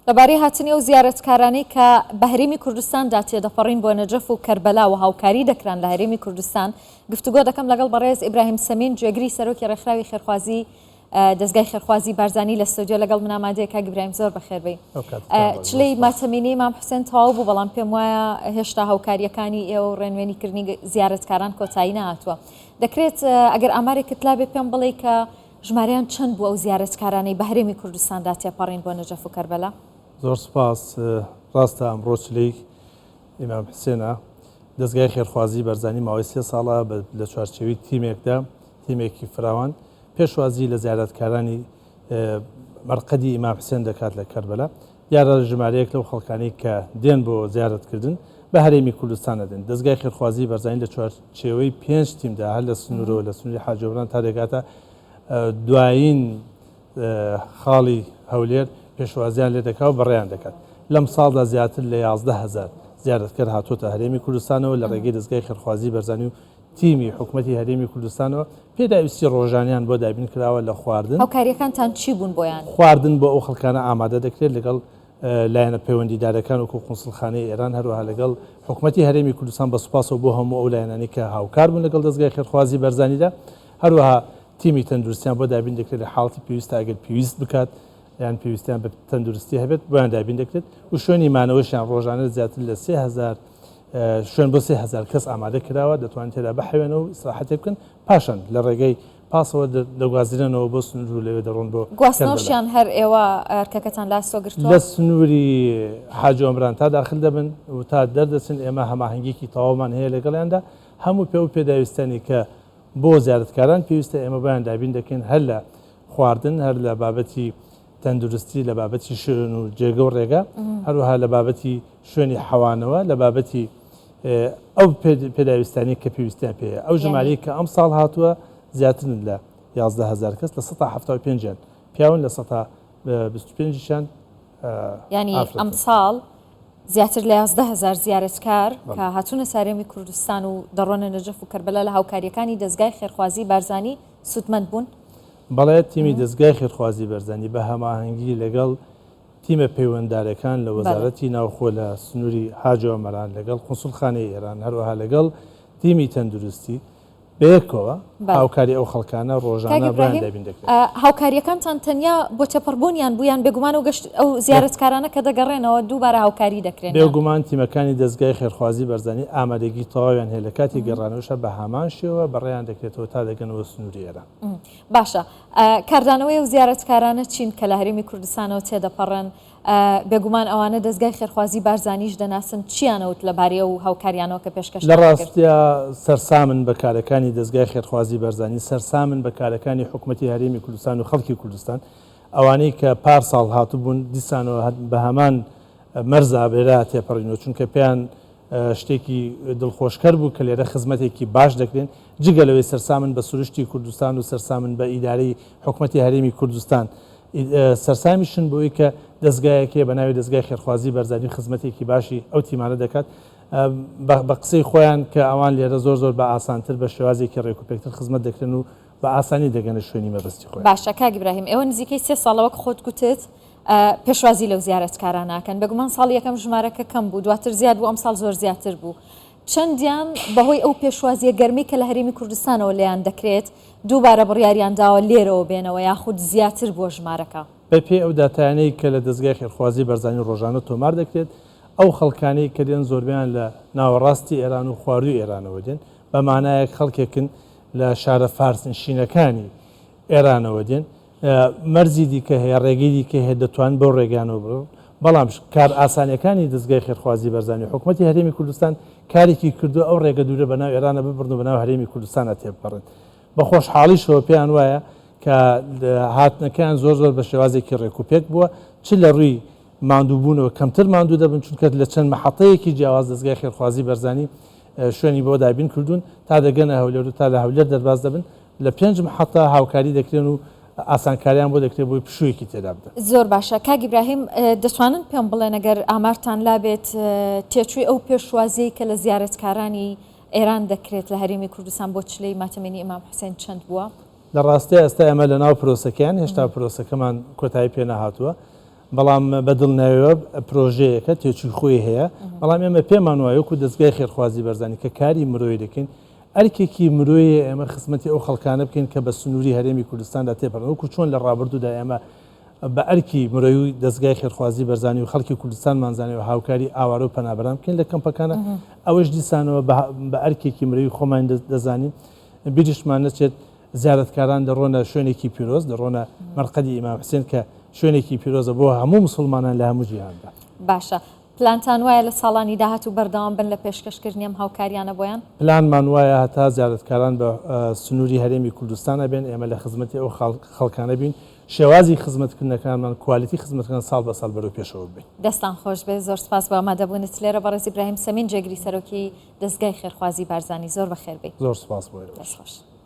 لەبارەی هاتنی ئەو زیارەتکارانەی کە بە هەرێمی کوردستاندا تێدەپەڕین بۆ نەجەف و کەربەلا و هاوکاری دەکران لە هەرێمی کوردستان گفتوگۆ دەکەم لەگەڵ بەڕێز ئیبراهیم سەمین جێگری سەرۆکی ڕێکخراوی خێرخوازی دەزگای خێرخوازی بارزانی لە ستۆدیۆ لەگەڵ من ئامادەیە. کاک ئیبراهیم زۆر بەخێربێی. چلەی ماتەمینی مام حوسێن تەواو بوو، بەڵام پێم وایە هێشتا هاوکارییەکانی ئێوە و ڕێنوێنیکردنی زیارەتکاران کۆتایی نەهاتووە. دەکرێت ئەگەر ئامارێکت لابێ پێم بڵێی کە ژمارەیان چەند بوو ئەو زیارەتکارانەی بە هەرێمی کوردستاندا تێپەڕین بۆ نەجەف و کەربەلا؟ زۆر سوپاس. ڕاستە ئەمڕۆ چلەی ئیمام حسێنە. دەزگای خێرخوازی بەرزانی ماوەی سێ ساڵە لە چوارچێوەی تیمێکدا، تیمێکی فراوان، پێشوازی لە زیارەتکارانی مەرقەدی ئیمام حسێن دەکات لە کەربەلا. دیارە ژمارەیەک لەو خەڵکانەی کە دێن بۆ زیارەتکردن بە هەرێمی کوردستانە دێن. دەزگای خێرخوازی بەرزانی لە چوارچێوەی پێنج تیمدا هەر لە سنوورەوە لە سنووری حاجی ئۆمران تا دەگاتە دوایین خاڵی هەولێر پێشوازیان لێ دەکا و بەڕێیان دەکات. لەم ساڵدا زیاتر لە 11 هەزار زیارەتکەر هاتۆتە هەرێمی کوردستانەوە لە ڕێگەی دەزگای خێرخوازی بەرزانی و تیمی حکومەتی هەرێمی کوردستانەوە پێداویستی ڕۆژانیان بۆ دابین کراوە لە خواردن. هاوکارییەکانتان چی بوون بۆیان؟ خواردن بۆ ئەو خەڵکانە ئامادە دەکرێت لەگەڵ لایەنە پەیوەندیدارەکان وەکو قونسڵخانەی ئێران، هەروەها لەگەڵ حکومەتی هەرێمی کوردستان بە سوپاسەوە بۆ هەموو ئەو لایەنانەی کە هاوکار بوون لەگەڵ دەزگای خێرخوازی بەرزانیدا. هەروەها تیمی تەندروستیان بۆ دابین دەکرێت لە حاڵەتی پێویستدا ئەگەر پێویست بکات یان پێویستیان بە تەندروستی هەبێت بۆیان دابین دەکرێت و شوێنی مانەوەشیان ڕۆژانە زیاتر لە 3000 شوێن بۆ 3000 کەس ئامادە کراوە دەتوانن تێدا بحەوێنەوە و ئیسراحەتێ بکەن، پاشان لە ڕێگەی پاسەوە دەگوازرێنەوە بۆ سنوور و لەوێ دەڕۆن بۆ کەربەلا. گواستنەوەشیان هەر ئێوە ئەرکەکەتان لە ئەستۆ گرتووە؟ لە سنووری حاجی ئۆمران تا داخل دەبن و تا دەردەچن ئێمە هەماهەنگیەکی تەواومان هەیە لەگەڵیاندا، هەموو پێ و پێداویستیانی کە بۆ زیارەتکاران پێویستە ئێمە بۆیان دابین دەکەین هەر لە خواردن، هەر لە بابەتی تەندروستی، لە بابەتی شوێن و جێگە و ڕێگا، هەروەها لە بابەتی شوێنی حەوانەوە، لە بابەتی ئەو پێداویستانەی کە پێویستیان پێیە. ئەو ژمارەی کە ئەمساڵ هاتووە زیاترن لە 11 هەزار کەس، 75%یان پیاون، 25%یشیان یانی ئافرەتن. ئەمساڵ زیاتر لە 11 هەزار زیارەتکار کە هاتوونەتە هەرێمی کوردستان و دەڕۆنە نەجەف و کەربەلا لە هاوکارییەکانی دەزگای خێرخوازیی بارزانی سوودمەند بوون؟ بەڵێ، تیمی دەزگای خێرخوازی بەرزانی بە هەماهەنگی لەگەڵ تیمە پەیوەنددارەکان لە وەزارەتی ناوخۆ لە سنووری حاجی ئۆمەران، لەگەڵ قونسوڵخانەی ئێران، هەروەها لەگەڵ تیمی تەندروستی بەیەکەوە هاوکاری ئەو خەڵکانە ڕۆژانە بۆیان دابین دەکرێت. هاوکارییەکانتان تەنیا بۆ تێپەڕبوونیان بوو یان بێگومان ئەو گەشت ئەو زیارەتکارانە کە دەگەڕێنەوە دووبارە هاوکاری دەکرێن؟ بێگومان تیمەکانی دەزگای خێرخوازی بەرزانی ئامادەگی تەواویان هەیە لە کاتی گەڕانەوەشا بە هەمان شێوە بەڕێیان دەکرێتەوە تا دەگەنەوە سنووری ئێران. باشە کاردانەوەی ئەو زیارەتکارانە چین کە لە هەرێمی کوردستانەوە تێدەپەڕن؟ بێگومان ئەوانە دەزگای خێرخوازی بارزانیش دەناسن، چیان وت لەبارەی ئەو هاوکاریانەوە کە پێشکەشتان لە کرد؟ ڕاستیا سەرسامن بە کارەکانی دەزگای خێرخوازی بارزانی، سەرسامن بە کارەکانی حکومەتی هەرێمی کوردستان و خەڵکی کوردستان. ئەوانەی کە پار ساڵ هاتبوون دیسانەوە بە هەمان مەرزا لێرە تێپەڕینەوە، چونکە پێیان شتێکی دڵخۆشکەر بوو کە لێرە خزمەتێکی باش دەکرێن، جگە لەوەی سەرسامن بە سروشتی کوردستان و سەرسامن بە ئیدارەی حکومەتی هەرێمی کوردستان، سەرسامیشن بەوەی کە دەزگایەک هەیە بە ناوی دەزگای خێرخوازی بەرزانی خزمەتێکی باشی ئەو تیمانە دەکات. بە قسەی خۆیان کە ئەوان لێرە زۆر زۆر بە ئاسانتر بە شێوازێکی ڕێکوپێکتر خزمەت دەکرێن و بە ئاسانی دەگەنە شوێنی مەبەستی خۆیان. باشە کاک ئیبراهیم ئێوە نزیکەی سێ ساڵە وەک خۆت گوتت پێشوازی لەو زیارەتکارانە ئەکەن، بێگومان ساڵی یەکەم ژمارەکە کەم بوو، دواتر زیاد بوو، ئەمساڵ زۆر زیاتر بوو. چەندیان بەهۆی ئەو پێشوازییە گەرمەی کە لە هەرێمی کوردستانەوە لێیان دەکرێت، دووبارە بڕیاریان داوە لێرەوە بێنەوە یاخود زیاتر بووە ژمارەکە؟ بەپێی ئەو داتایانەی کە لە دەزگای خێرخوازی بەرزانی ڕۆژانە تۆمار دەکرێت، ئەو خەڵکانەی کە دێن زۆربەیان لە ناوەڕاستی ئێران و خوارووی ئێرانەوە دێن، بە مانایەک خەڵکێکن لە شارە فارسنشینەکانی ئێرانەوە دێن، مەرجی دیکە هەیە، ڕێگەی دیکە هەیە دەتوانن بەو ڕێگانەوە بڕۆن، بەڵام کارئاسانییەکانی دەزگای خێرخوازی بەرزانی و حکومەتی هەرێمی کوردستان کارێکی کردووە ئەو ڕێگە دوورە بەناو ئێرانە ببڕن و بەناو هەرێمی کوردستانە تێبپەڕن. بە خۆشحاڵیشەوە پێیان وایە کە هاتنەکەیان زۆر زۆر بە شێوازێکی ڕێکوپێک بووە، چ لە ڕووی ماندووبوونەوە کەمتر ماندوو دەبن، چونکە لە چەند مەحەتەیەکی جیاواز دەزگای خێرخوازی بەرزانی شوێنی بۆ دابین کردوون تا دەگەنە هەولێر و تا لە هەولێر دەرباز دەبن لە پێنج محەتە هاوکاری دەکرێن و ئاسانکاریان بۆ دەکرێت بۆی پشوویەکی تێدا بدەن. زۆر باشە کاک ئیبراهیم دەتوانن پێم بڵێن ئەگەر ئامارتان لابێت تێچووی ئەو پێشوازیەی کە لە زیارەتکارانی ئێران دەکرێت لە هەرێمی کوردستان بۆ چلەی ماتەمینی ئیمام حوسێن چەند بووە؟ لە ڕاستیا ئێستا ئێمە لە ناو پرۆسەکەیان هێشتا پرۆسەکەمان کۆتایی پێ نەهاتووە. بەڵام بە دڵنیایەوە پرۆژەیەکە تێچووی خۆی هەیە، بەڵام ئێمە پێمان وایە وەکو دەزگای خێرخوازی بەرزانی کە کاری مرۆیی دەکەین، ئەرکێکی مرۆیە ئێمە خزمەتی ئەو خەڵکانە بکەین کە بە سنووری هەرێمی کوردستاندا تێپەڕن، وەکو چۆن لە ڕابردوودا ئێمە بە ئەرکی مرۆیی و دەزگای خێرخوازی بەرزانی و خەڵکی کوردستانمان زانیوە هاوکاری ئاوارە و پەنابەران بکەین لە کەمپەکانە، ئەوەش دیسانەوە بە ئەرکێکی مرۆیی خۆمان دەزانین، بیریشمان نەچێت زیارەتکاران دەڕۆنە شوێنێکی پیرۆز، دەڕۆنە مەرقەدی ئیمام حسێن کە شوێنێکی پیرۆزە بۆ هەموو موسڵمانان لە هەموو جیهاندا. باشە پلانتان وایە لە ساڵانی داهاتوو بەردەوام بن لە پێشکەشکردنی ئەم هاوکاریانە بۆیان؟ پلانمان وایە هەتا زیارەتکاران بە سنووری هەرێمی کوردستان ئەبێن، ئێمە لە خزمەتی ئەو خەڵکانە بین، شێوازی خزمەتکردنەکانمان، کوالیتی خزمەتەکان ساڵ بە ساڵ بەرەو پێشەوە ببەین. دەستان خۆش بێت، زۆر سپاس بۆ ئامادەبوونت لێرە بەڕێز ئیبراهیم سەمین جێگری سەرۆکی دەزگای خێرخوازی بارزانی، زۆر بەخێربێی. زۆر سپاس بۆ ئێوەش. دەست خۆش.